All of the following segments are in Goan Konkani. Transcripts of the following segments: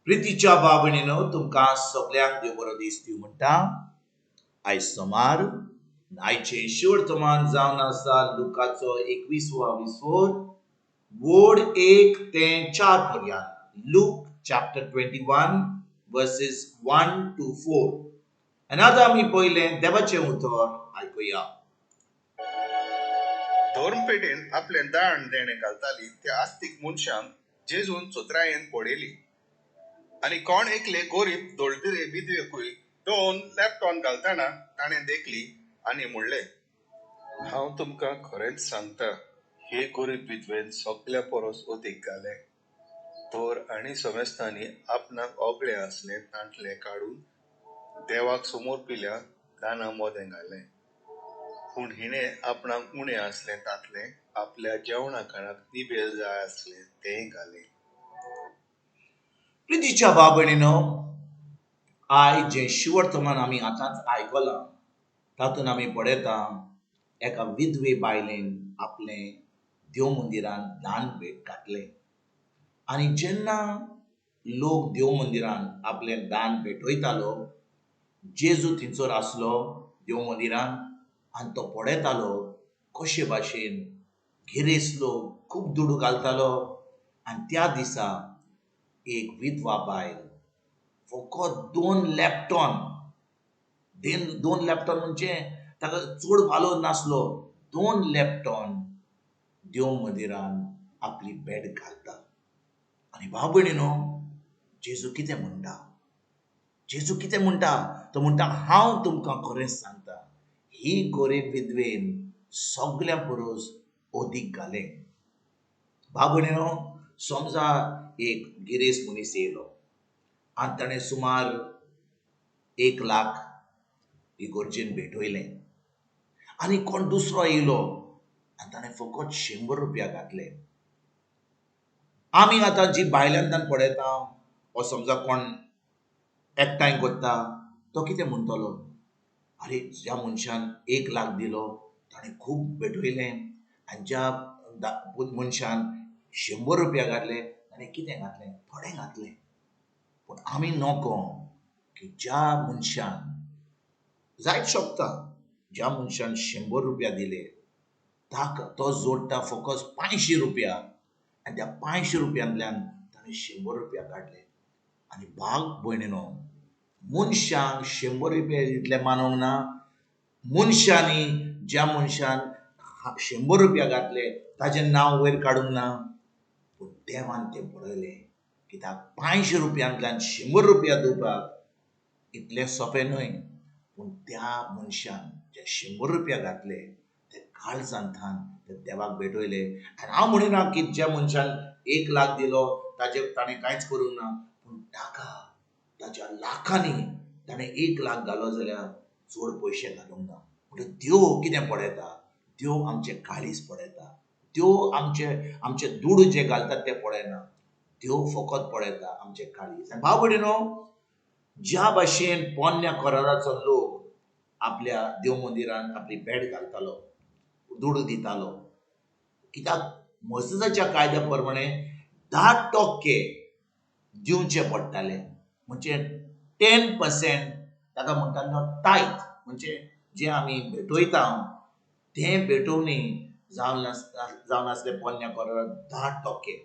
प्रितीच्या भाव भयणीनो, तुमकां सगल्यांक देव बरो दीस दिवं म्हणटा. आयज सोमार, आयचें शिवर्तमान जावन आसा लुकाचो 21वो विसोर वोड 1 ते 4 पर्यंत. Luke chapter 21 verses 1 to 4. आनी आतां आमी पयलें देवाचें उतर आयकुया. धर्मपेठेन आपलें दान देणें घालताली त्या आस्तीक मनशांक जेजून चतुरायेन पळयली आनी कोण एकले गोरीब दळदिरे विधवेकूय 2 लॅपटॉन घालतना ताणें देखली आनी म्हणलें, हांव तुमकां खरेंच सांगता, हे गोरीब विधवेन सगल्या परस अदीक घालें. तर आनी समेस्तांनी आपणाक ओगळें आसलें तांतलें काडून देवाक समोर पिल्या दाना मोदें घालें. पूण हिणें आपणाक उणें आसलें तांतलें आपल्या जेवणा खाणाक निबेल जाय आसलें तेंय घालें. प्रितीच्या भाव भयणीनो, आयज जें शिवर्तमान आमी आतांच आयकलां तातूंत आमी पळयता एका विधवे बायलेन आपलें देव मंदिरान दान भेट घातलें. आनी जेन्ना लोक देव मंदिरान आपलें दान भेटयतालो, जेजू थंयसर आसलो देव मंदिरान आनी तो पळयतालो कशे भाशेन गिरेस्त लोक खूब दुडू घालतालो. आनी त्या दिसा एक विधवा बायल फकत 2 लॅपटॉन, 2 लॅपटॉन म्हणजे ताका चड वालोर नासलो, 2 लॅपटॉन देव मंदिरान आपली भेट घालता. आनी भाव भयणीनो, जेजू कितें म्हणटा? जेजू कितें म्हणटा? तो म्हणटा, हांव तुमकां खरेंच सांगता, ही गोरीब विधवेन सगल्या परस अदीक घालें. भाव भयणीनो, समजा एक गिरेस्त मनीस येयलो आनी ताणें सुमार 1 लाख इगोर्जेन भेटयलें आनी कोण दुसरो येयलो आनी ताणें फकत 100 रुपया घातले. आमी आतां जी भायल्यान पळयता, वो समजा कोण एकठांय करता, तो कितें म्हणटलो? आरे, ज्या मनशान 1 लाख दिलो ताणें खूब भेटयलें आनी ज्या मनशान 100 रुपया घातले ताणें कितें घातलें? थोडें घातलें. पूण आमी नको की ज्या मनशान जायत शकता, ज्या मनशान 100 रुपया दिले ताका तो जोडटा फकत 500 रुपया आनी त्या 500 रुपयांतल्यान ताणें 100 रुपया काडले. आनी भाग भयणीनो, मनशांक 100 रुपया इतले मानूंक ना. मनशांनी ज्या मनशान 100 रुपया घातले ताजें नांव वयर काडूंक ना, पूण देवान तें पळयलें. कित्याक 500 रुपयांतल्यान 100 रुपया दिवपाक इतलें सोंपें न्हय. पूण त्या मनशान जे 100 रुपया घातले ते काळजांतल्यान ते देवाक भेटयले. आनी हांव म्हणिना की ज्या मनशान 1 लाख दिलो ताजेर ताणें कांयच करूंक ना, पूण ताका ताच्या लाखांनी ताणें 1 लाख घालो जाल्यार चड पयशे घालूंक ना. म्हणटकीर देव कितें पळयता? देव आमचें काळीज पळयता. देव आमचे दुडू जे घालतात ते पळयना, देव फकत पळयता आमचें काळीज. आनी भाव भयणीनो, ज्या भाशेन पोन्न्या कराराचो लोक आपल्या देव मंदिरान आपली भेट घालतालो, दुडू दितालो, कित्याक मोझेसाच्या कायद्या प्रमाणे 10% दिवचे पडटाले, म्हणजे 10% ताका म्हणटालो टायथ, म्हणजे जे आमी भेटयता तें भेटोवणी जावन आसले पोन्न्या कराराक 10%.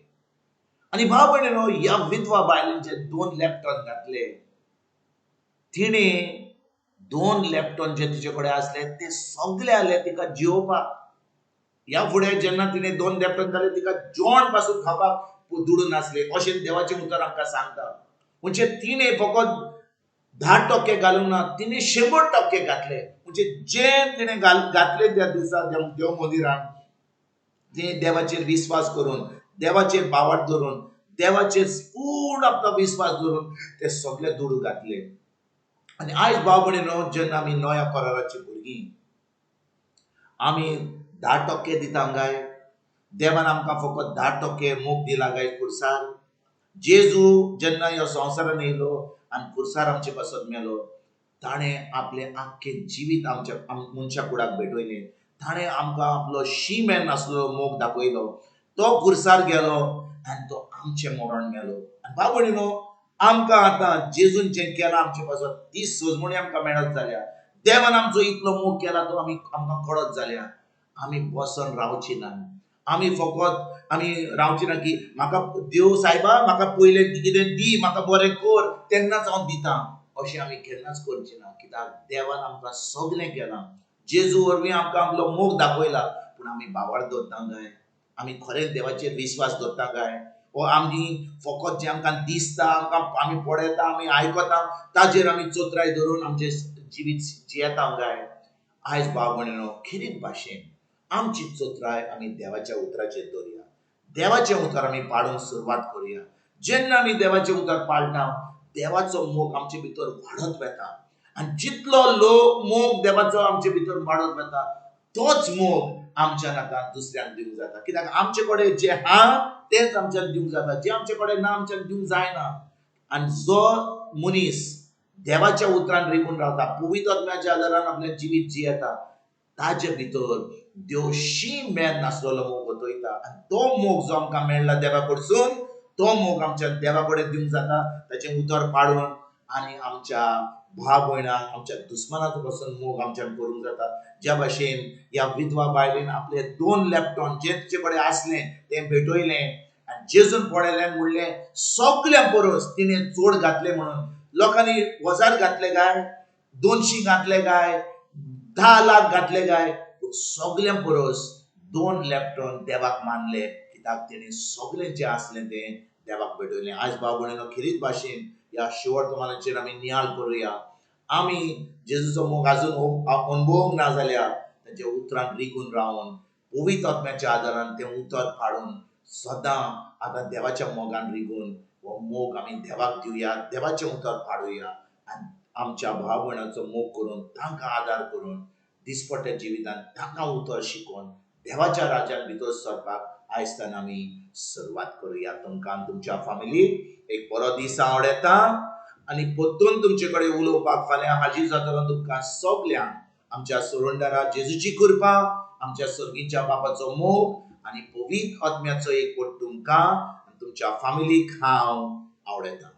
आनी भाव भयणीनो, ह्या विधवा बायलेन जे 2 लॅपटॉन घातले, तिणें 2 लॅपटॉन जे तिचे कडेन आसले ते सगळे आसले तिका जियोवपाक. ह्या फुडें जेन्ना तिणें 2 लॅपटॉन घाले तिका जेवण पासून खावपाक दुडू नासले, अशें देवाचें उतर आमकां सांगता. म्हणजे तिणें फकत 10% घालूंक ना, तिणें 100% घातले. म्हणजे जें तिणें घातले त्या दिसा देव मंदिरान, तिणें देवाचेर विस्वास करून, देवाचेर भावार्थ धरून, देवाचेर पूर्ण आपलो विस्वास धरून ते सगळे दुडू घातले. आनी आयज भाव भयणीनो, जेन्ना आमी नव्या कराराची भुरगीं, आमी 10% दिता काय? देवान आमकां फकत 10% मोग दिला काय खुर्सार? जेजू जेन्ना ह्या संवसारान येयलो आनी खुर्सार आमचे पासत मेलो, ताणें आपलें आख्खें जिवीत आमच्या मनशा कुडाक भेटयलें. ताणें आमकां आपलो शीम नासलो मोग दाखयलो. तो खुर्सार गेलो आनी तो आमचें मरण मेलो. आनी भाव भयणीनो, आमकां आतां जेजून जें केलां आमचे पासत ती सजमणी आमकां मेळत जाल्या, देवान आमचो इतलो मोग केला तो आमी आमकां कळत जाल्या, आमी बसन रावची ना. आमी फकत आमी रावची ना की म्हाका देव सायबा म्हाका पयलें कितें दी, म्हाका बरें कर तेन्नाच हांव दितां, अशें आमी केन्नाच करचें ना. कित्याक देवान आमकां सगळें केलां, जेजू वरवीं आमकां आपलो मोग दाखयला, पूण आमी भावार्थ दवरता काय? आमी खरेंच देवाचेर विस्वास दवरता काय? वो आमी फकत जें आमकां दिसता, आमकां आमी पळयता, आमी आयकता ताजेर आमी चोत्राय धरून आमचें जिवीत जियेता काय? आयज भाव भयणीनो, खेरीत भाशेन आमची चोत्राय आमी देवाच्या उतराचेर दवरया, देवाचें उतर आमी पाळूंक सुरवात करुया. जेन्ना आमी देवाचें उतर पाळटा, देवाचो मोग आमचे भितर वाडत वता आनी जितलो लोक मोग देवाचो आमचे भितर वाडत वता तोच मोग आमच्यान आतां दुसऱ्यांक दिवंक जाता. कित्याक आमचे कडेन जें आहा तेंच आमच्यान दिवंक जाता, जें आमचे कडेन ना आमच्यान दिवंक जायना. आनी जो मनीस देवाच्या उतरान रिगून रावता, पवित्र आत्म्याच्या आदारान आपलें जिवीत जियेता, ताजे भितर देव शीम मेर नासलेलो मोग वतयता आनी तो मोग जो आमकां मेळ्ळा देवा कडसून तो मोग आमच्या देवा कडेन दिवंक जाता, ताचें उतर पाळून आनी आमच्या भाव भयणांक, आमच्या दुस्मनाक पासून मोग आमच्यान करूंक जाता. ज्या भाशेन ह्या विधवा बायलेन आपले 2 लॅपटॉन जे तिचे कडेन आसलें तें भेटयलें आनी जेजून पळयलें म्हणलें सगळ्यां परस तिणें चड घातलें म्हणून लोकांनी 1000 घातले काय, 200 घातले काय, 10 लाख घातले काय, पूण सगळ्यां परस 2 लॅपटॉन देवाक मानले, कित्याक तिणें सगळें जें आसलें तें देवाक भेटयलें. आयज भाव भयणीनो, खेरीत भाशेन ह्या शिवड आमी नियाळ करुया. आमी जेजूचो मोग आजून अणभवूंक ना जाल्यार ताच्या उतरान रिगून रावन पवित्र आत्म्याच्या आदारान तें उतर पाळून सदां आतां देवाच्या मोगान रिगून हो मोग आमी देवाक दिवया, देवाचें उतर पाळुया आनी आमच्या भाव भयणाचो मोग करून तांकां आदार करून दिसपट्ट्या जिवितांत तांकां उतर शिकोवन देवाच्या राज्यान भितर सरपाक आयज तान आमी सुरवात करुया. तुमकां तुमच्या फामिलीक एक बरो दीस आवडटा आनी परतून तुमचे कडेन उलोवपाक फाल्यां हाजीर जातलो. तुमकां सगल्यांक आमच्या सोडणदारा जेजूची कृपा, आमच्या सर्गीच्या बापाचो मोग आनी पवित्र आत्म्याचो एकवट तुमकां आनी तुमच्या फामिलीक हांव आवडटा.